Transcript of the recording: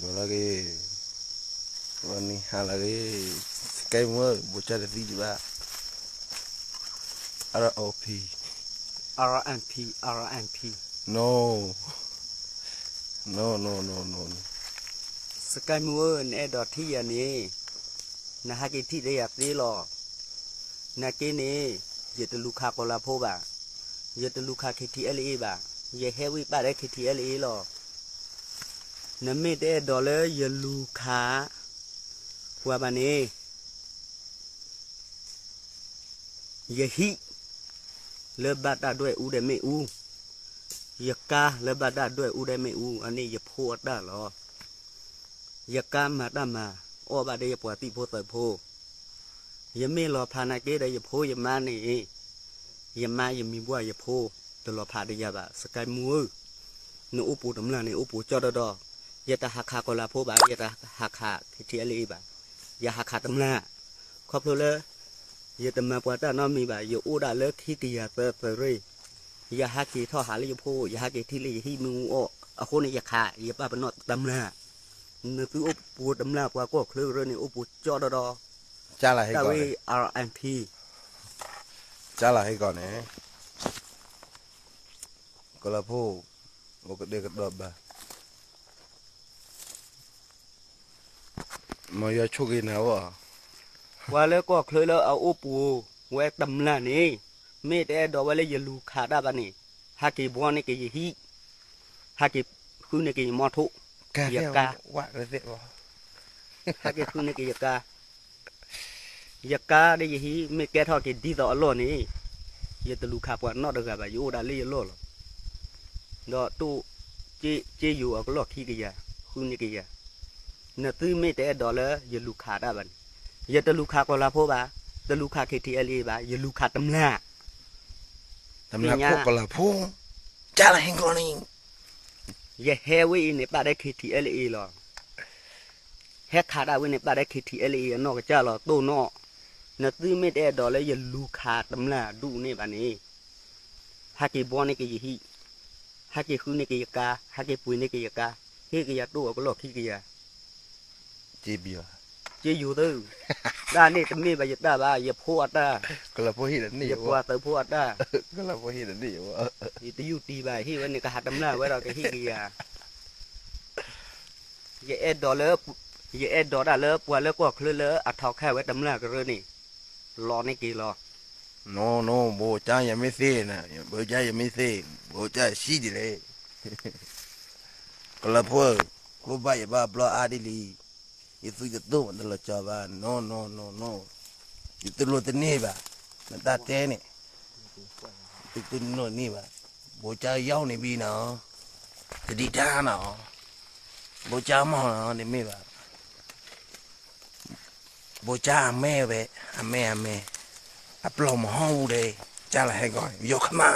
လီၤက့ၤ, ဝဲနံၤဟါလီၤက့ၤ, စကဲမုၢ်ဧၢ ဘိၣ်ကၠၢ်တသံဒံးဘၣ်, R O P, R M P, R M P, no, no, no, no, no, no, စကဲမုၢ်ဧၢ နအဲၣ်ဒိးထံၣ်ယၤန့ၣ်, နဟဲက့ၤထံၣ်ဒီးယၤသ့လီၤ. နာ်က့န့ၣ်, ယတလူၤခးကီၤလၤဖိဘၣ်, ယတလူၤခး K T L A ဘၣ်, ယဟဲဝံၣ်ပာ်ဒီး K T L A လီၤ. နမ့ၢ်တအဲၣ်ဒိးလၢယလူၤခး ပှၤဘၣ်န့ၣ်, ယဟံၣ် လၢဘၣ်တၢ်ဒွဲၣ်အူဒီးမ့ၣ်အူ, ယကါလၢဘၣ်တၢ်ဒွဲၣ်အူဒီးမ့ၣ်အူ, အန့ၣ်ယဖိအတၢ်လီၤ. ယကါမၤတၢ်မၤ, အီၣ်ဘၣ်ဒီးယပှၤသံၣ်ဖိသၢဖိ, ယမ့ၢ်လီၤဖးနာ်က့ဒီးယဖိယမါန့ၣ်, ယမါယမံၤဘှၢ်ယဖိ, တလီၤဖးဒီးယၤဘၣ် စကဲမုၢ်ဧၢ, နအိၣ်ပူၤတမျၢ်န့ၣ် အိၣ်ပူၤကၠီဒီဒီ, ယတဟးခးကီၤလၤဖိဘၣ်, ယတဟးခး K T L A ဘၣ်, ယဟးခးတမျၢ်, ခီဖျိလၢ ယတမၤပှၤတၢ်နီတမံၤဘၣ်, ယအိၣ်ဒၣ်လၢခံကယၤသၢသုးရ့ၣ်, ယဟးက့ၤထီၣ်ဟးလၢယဖိ, ယဟးက့ၤထံၣ်လၢယဟံၣ်မ့ၣ်အူအီၣ်, အဃိန့ၣ်ယခး ယပာ်ပနီၣ်တမျၢ်, နသုအိၣ်ပူၤတမျၢ် ပှၤကီၢ်ချၢကရၢန့ၣ် အိၣ်ပူၤကၠီဒီဒီ, တၢ်ဝဲ R M P, ကၢ်လီၤဟ့ၣ်ကီးန့ၣ်, ကီၤလၤဖိ, အိၣ်ကဒဲကဒီးဘၣ် မ်ယွၤဆိၣ်ဂ့ၤနၤအီၤ, ပှၤလၢကီၢ်ချၢလၢအအိၣ်ပူၤဝဲတမျၢ်န့ၣ်, မ့ၢ်တအဲၣ်ဒိးဝဲလၢယလူၤခးတၢ်ဘၣ်န့ၣ်, ဟဲက့ၤဘှီန့ၢ်က့ၤယဟံၣ်, ဟဲက့ၤဃုန့ၢ်က့ၤယမီထိၣ်, ယကါ, ဟဲက့ၤဃုန့ၢ်က့ၤယကါ, ယကါဒီးယဟံၣ် မ့ၢ်ကဲထီၣ်က့ၤဒ်သိးအလီၢ်န့ၣ်, ယတလူၤခးပှၤနီတဂၤဘၣ်, ယအိၣ်ဒၣ်လၢယလီၢ်လီၤ. ဒီးတိၢ်, က့ယိၤအကလီၢ်ခံကယၤ, ဃုန့ၢ်ကယၤ, နသုမ့ၢ်တအဲၣ်ဒိးလၢယလူၤခးတၢ်ဘၣ်န့ၣ်, ယတလူၤခးကီၤလၤဖိဘၣ်, တလူၤခး K T L A ဘၣ်, ယလူၤခးတမျၢ်, တမျၢ်ခိၣ်ကီၤလၤဖိ, ကၢ်လီၤဟ့ၣ်ကီးန့ၣ်, ယဟဲဝဲအံၤန့ၣ် ပာ်ဒီး K T L A လီၤ. ဟဲခးဒၣ်ဝဲန့ၣ် ပာ်ဒီး K T L A အနီၢ်ကစၢ်လီၤ တိၢ်နီၣ်, နသုမ့ၢ်တအဲၣ်ဒိးလၢယလူၤခးတမျၢ်ဒူၣ်န့ၣ်ဘၣ်န့ၣ်, ဟဲက့ၤဘှီန့ၢ်က့ၤယဟံၣ်, ဟဲက့ၤဃုန့ၢ်က့ၤယကါ, ဟဲက့ၤပှ့ၤန့ၢ်က့ၤယကါ, ဟ့ၣ်က့ၤယတိၢ်အကလီၢ်ခံကယၤ, က့ယိၤသု, တၢ်န့ၣ်တမ့ၢ်ဘၣ်ယတၢ်ဘၣ်, ယဖိအတၢ်, ယပှၤသုးဖိအတၢ်, ယတယူၢ်တံၢ်ဘၣ် ဟ့ၣ်ဝဲန့ၣ် ကဟးတမျၢ်ဝဲဒီးကဟ့ၣ်က့ၤယၤ ယအဲၣ်ဒိးလၢ, ယအဲၣ်ဒိးတၢ်လၢပှၤလၢကီၢ်ချၢလၢအထီၣ်ခါဝဲတမျၢ်ကရၢန့ၣ်, လီၤန့ၢ်က့ၤလီၤ. န, န, ဘိၣ်ကၠၢ်ယမ့ၢ်သ့, ဘိၣ်ကၠၢ်ယမ့ၢ်သ့, ဘိၣ်ကၠၢ်ဆံးဒ်လဲၣ်, ကလၢၤဖိ, ကျိဘၣ်ယဘၣ်ဘျီအါဒ်လံ, ယသူယသိၣ်မတလီၤကၠီဘၣ်, န, န, န, န, ယသူလိာ်တန့ၢ်ဘၣ်, နတၢ်တဲန့ၣ် သုတလိာ်န့ၢ်ဘၣ်, ဘိၣ်ကၠၢ်ယီၢ်န့ၣ်ဘံနီၤ, တဒံးတၢ်နီၤ, ဘိၣ်ကၠၢ်မီၢ်နီၤ တမ့ၢ်ဘၣ်, ဘိၣ်ကၠၢ်အမဲဝဲ, အမဲအမဲ, အပျီၢ်မဟီၣ်ဝူဒဲး, ကၢ်လီၤဟဲကီး ယိၤခမါ